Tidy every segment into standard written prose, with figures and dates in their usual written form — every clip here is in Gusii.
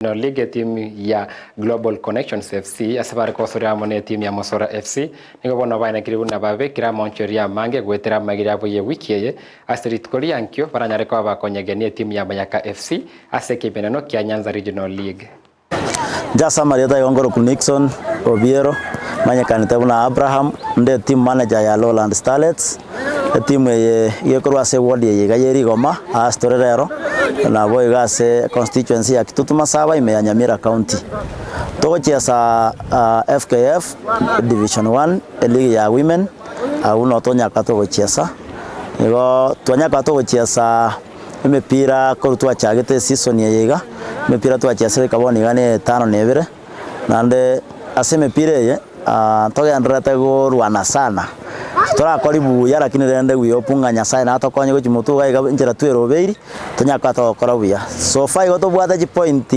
Regional League etimu ya Global Connections FC ase bare kogosorera amo netimu ya Mosora FC. Nigo bono baenekire buna babekire amaonchoreria amange goetera amaiga abo ye wiki eye ase rituko riankio baranyare koba bakonyegenia etimu ya Mayaka FC ase ekemenano kia Nyanza Regional League. Inche ase amarieta igo nkorokwa Nixon Obiero, manyekanete buna Abraham, nde team manager ya Lowland Starlets, etimu eye iga ekorwa ase eward eye iga ya Erigoma ase tore rero, nabo iga ase constituency ya Kitutu Masaba ime ya Nyamira County. Togochiesa FKF division one, eleague ya women, abwo noo tonyaka togochiesa, igo twanyaka togochiesa. Emepira korwa twachagete eseason eye iga, emepira twachiasire goika bono iga na etano na ebere, naende ase emepira eye togendererete korwana sana, torakori buya lakini rende we hope ng'a Nyasaye natokonye gochia motwe iga iga enchera twerobeiri, tonyare koba togokora buya. So far igo tobwate chipoint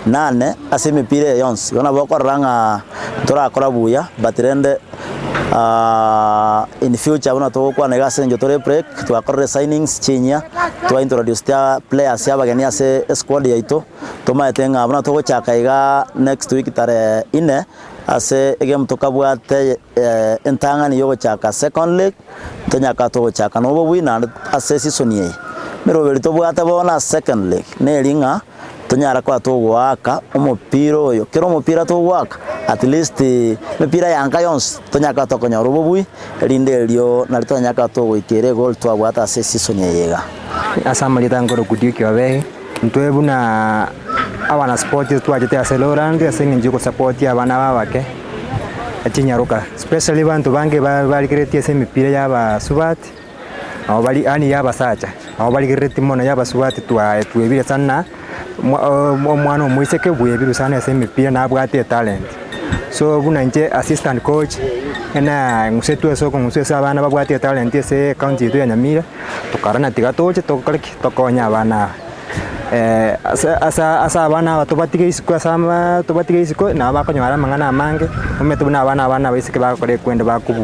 nane ase emepira eye yonsi, igo nabo okorora ng'a torakora buya but rende. In future buna togokwana iga ase eng'encho tore break, twakorire signings chinyia, twa introduced players abageni ase esquad yaito, tomaete ng'a buna togochaka igaa next week tarehe ine, ase egame tokabwate entang'ani ya ogochaka second leg, tonyaka togochaka na obobui naende ase eseason eye. Emeroberi tobwate bono ase second leg, neri ng'a. Tonyara koba togoaka omopira oyo, kera omopira togoaka at least emepira ya nka yonsi tonyare koba tokonyora obobui, erinde erio nario tonyare koba togoika ere egoal twabwate ase eseason eye iga. Ase amarieta nkorokwa Duke Obehi, intwe buna abana sport twachete ase Lowland ase eng'encho ya ogosapotia abana aba abake, chinyaroka, especially abanto bange barigereretie ase emepira ya abasubati. Nabo bari yaani ya abasacha, nabo barigereretie mono ya abasubati twaye twebire sana, omwana omoiseke bwebirwe sana ase emepira nabwate etalent. So buna inche assistant coach, ena ng'usetwe ase okong'uswa ase abana babwate etalent ase ecounty yaito ya Nyamira, tokarora tiga toche tokore ki? Tokonye abana aba. Ase ase ase abana aba tobatige isiko ase ama tobatige isiko nabo bakonyora amang'ana amange, omanyete buna abana abana abaiseke bagokora ekwende bakobu.